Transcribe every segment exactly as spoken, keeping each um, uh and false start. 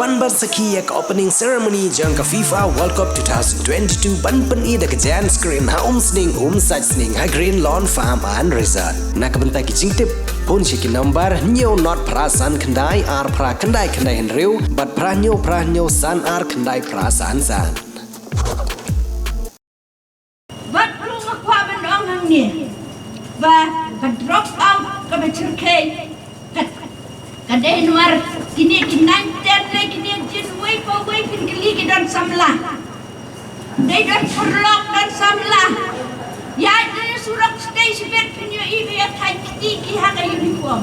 Pynban sakhi ïa ka opening ceremony jong ka FIFA World Cup two thousand twenty-two ban pyni da ka giant screen ha Umsning, Umsait Sning ha Green Lawn Farm and Resort. Na ka bynta ki jingtip, phone sha ki number hynñiew not phra san khyndai ar phra khyndai khyndai hynriew bad phra hynñiew phra hynñiew san ar khyndai phra san san. Bad ruh nga kwah ban ong hangne ba ka drop out kaba chyrkhei ka, ka dei namar kine ki nine ten ne kine jin wei pa wei phin kylli ki don samla. Dei don pyrlok don samla. Ïa dei surok stei sibet phin ïohi ba ïa thait kti ki ha ka uniform.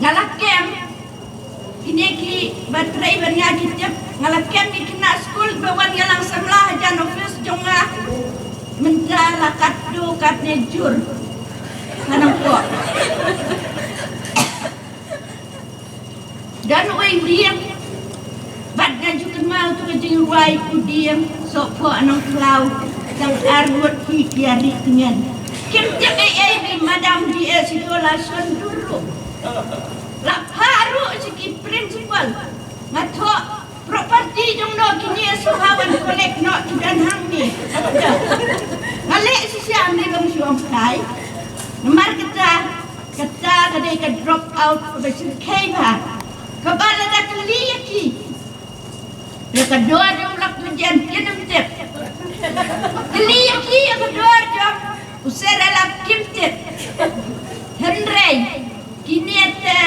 Nga la kem Kine kiba trei ban ïa ki tip, nga la kem ki khynnah skul ba wan ïalang samla hajan office jong nga. Mynta la katto katne jur. Nga nang kwah. Don uwei u dieng bad nga ju kynmaw tu ka jingrwai u dieng sohphoh nongkhlaw tang arngut hi ki ïa ri tngen. Kim tip ei ei ba i madam D S i dola shon dur ruh. La phah ruh sha ki principal. Nga thoh property jong no kine sngewbha wan collect noh ki don hangne. Nga leh shisha ne bym shu ong kai. Namar kata, kata ka dei ka drop out kaba shyrkhei bha. Kaba lada kylli ïa ki ïa ka dor jong u Lakmajen, kin ym tip. Kylli ïa ki ïa ka dor jong u Serelak, kim tip. Hynrei kine te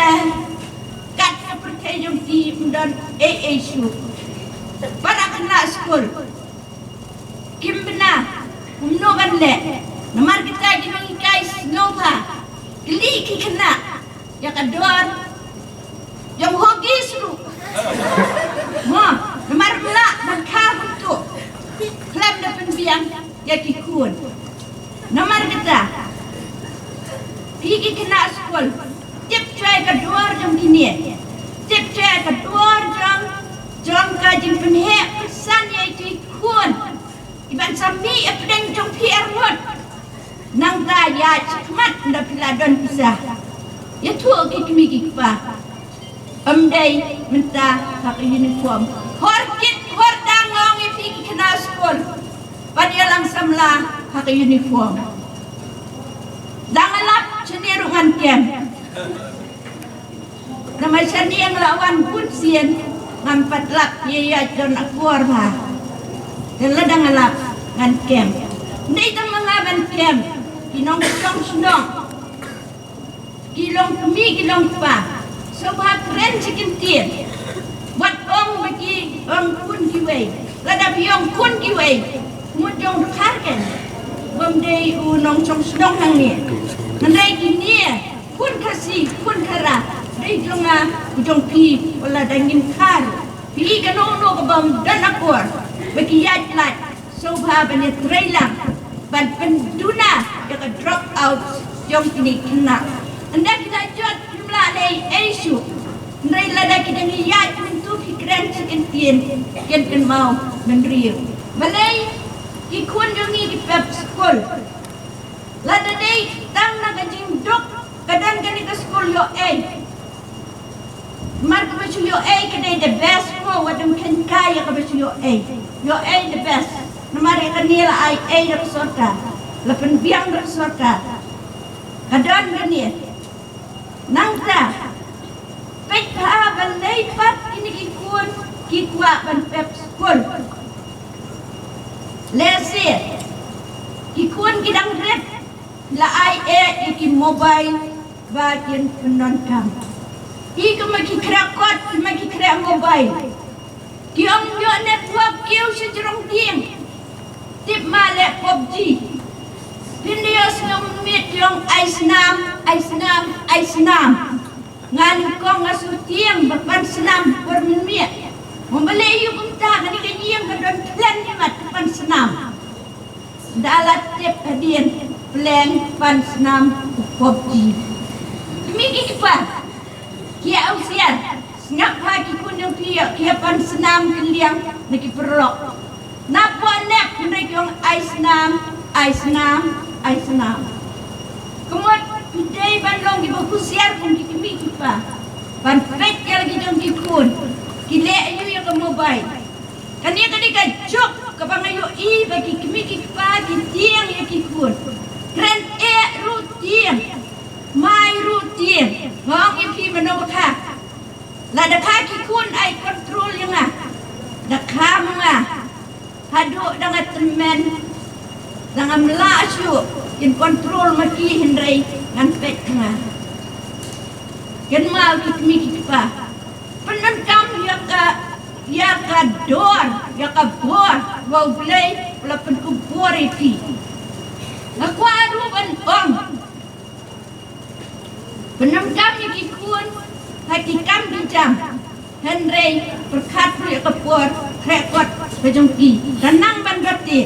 kat ka pyrthei jong ki ym don ei ei shuh. Para khynnah skul kim bna kumno ban leh. Namar kita ki nonghikai sngewbha kylli ki khynnah ïa ka dor jong hogis ruh. Mo, namar ba lah ban kha kumto khlem da pynbiang ïa ki khun. Namar kata, phi ki khynnah skul, tip shuwa ïa ka dor jong kine. Tip shuwa ïa ka dor jong, jong ka jingpynheh pynsan ïa ki khun. Iban sa mih ïa pdeng jong phi arngut. Nangta ïa shakhmat ynda phi la don pisa, ïathuh ki kmie ki kpa. Ym dei mynta ha ka uniform. Hor kit hor dang nga ong ïa phi ki khynnah skul ban ïalang samla ha ka uniform. Dang ïalap shane ruh ngan kem. Namar shane nga la wan bun sien, ngam pat lap ïa ïa don akor bha. Te lada nga lap ngan kem. Dei tang ma nga ban kem. Ki nongshong shnong, ki long kmie ki long kpa, sngewbha kren sha kyntien. Wat ong ba ki ong khun kiwei. Lada phi ong khun kiwei, mut jong dkhar ken. Bym dei u nongshong shnong hangne. Hynrei kine khun Khasi, khun Khara, dei jong nga, u jong phi, wat la dang ngim kha ruh. Phi kano kano ka bym don akor ba ki ïaid lait, sngewbha ban ïatrei lang ban pynduna ïa ka drop out jong kine ki khynnah. Ynda ki la jot kim lah leh ei ei shuh. Hynrei lada ki dang ïaid mynta phi kren sha kyntien, kin kynmaw mynriew. Balei ki khun jong ngi ki pep skul? Lada dei tang na ka jingduk ka don kane ka skul ïoh ei. Namar kaba shu ïoh ei ka dei the best, ko wat ym khein kai ïa kaba shu ïoh ei. Ïoh ei the best. Namar ïa kane la ai ei da ka sorkar, la pynbiang da ka sorkar. Ka don kane. Nangta peit bha balei pat kine ki khun ki kwah ban pep skul. Lehse ki khun ki dang rit, la ai eh ïa ki mobile ba kin pyndonkam. Ki kumba ki khreh kot, kumba ki khreh mobile. Ki ong ïoh network kiew sha jrong tieng. Tip ma leh PUBG. Phin da ïoh sngewmit, ki ong ai snam, ai snam, ai snam. Nga nyngkong nga shu tieng ba pan snam por mynmiet. Mo balei ïoh kumta, kane ka ïing ka don plan hi mat pan snam. Da la tip hadien pleng pan snam u PUBG. Kmie ki kpa, ki ïa husiar, sngap ha ki khun jong phi ïoh ki ïa pan snam kylliang na ki paralok. Na poh nep hynrei ki ong ai snam, ai snam, ai snam. Ka mut Ki dei ban long kiba husiar kum ki kmie ki kpa ban peit ïa la ki jong ki khun ki leh aiu ïa ka mobile. Kane ka dei ka juk kaba nga ïohi ba ki kmie ki kpa ki tieng ïa ki khun. Kren eh ruh tieng, mai ruh tieng. Nga ong ïa phi mano ba kha. Lada kha ki khun ai control ïa nga, da kha ma nga. Haduh da nga tymmen, da ngam lah shuh kin control ma ki, hynrei ngan peit ha nga. Kynmaw ki kmie ki kpa, pyndonkam ïa ka, ïa ka dor, ïa ka bor ba U Blei u la pynkup bor ïa phi. Nga kwah ruh ban ong, pyndonkam ïa ki khun ha ki kam ki jam, hynrei pyrkhat ruh ïa ka por khreh kot ka jong ki. Ka nang ban bate,